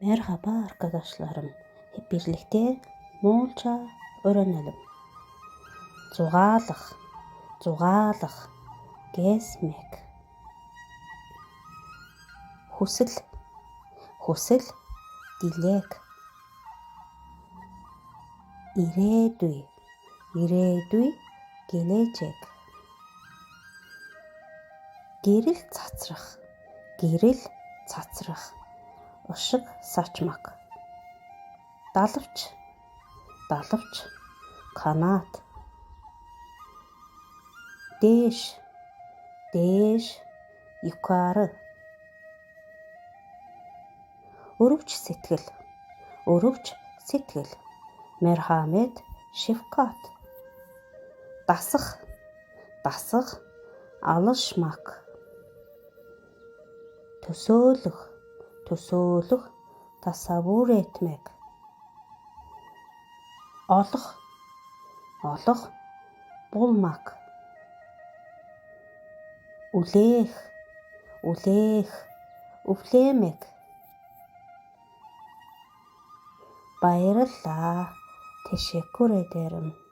Merhaba arkadaşlarım. Hep birlikte Moğolca öğrenelim. Зугаалах, зугаалах, gezmek. Хүсэл, хүсэл, dilek. Ирээдүй, ирээдүй, gelecek. Гэрэл цацрах, гэрэл цацрах, ışık saçmak. Далавч, далавч, kanat. Дээш, дээш, yukarı. Өрөвч сэтгэл, өрөвч сэтгэл. Merhamet, şefkat. Дасах, дасах, alışmak. Төсөөлөх, төсөөлөх, tasavvur etmek. Олох, олох, bulmak. Үлээх, үлээх, üflemek. Баярлалаа. Teşekkür ederim.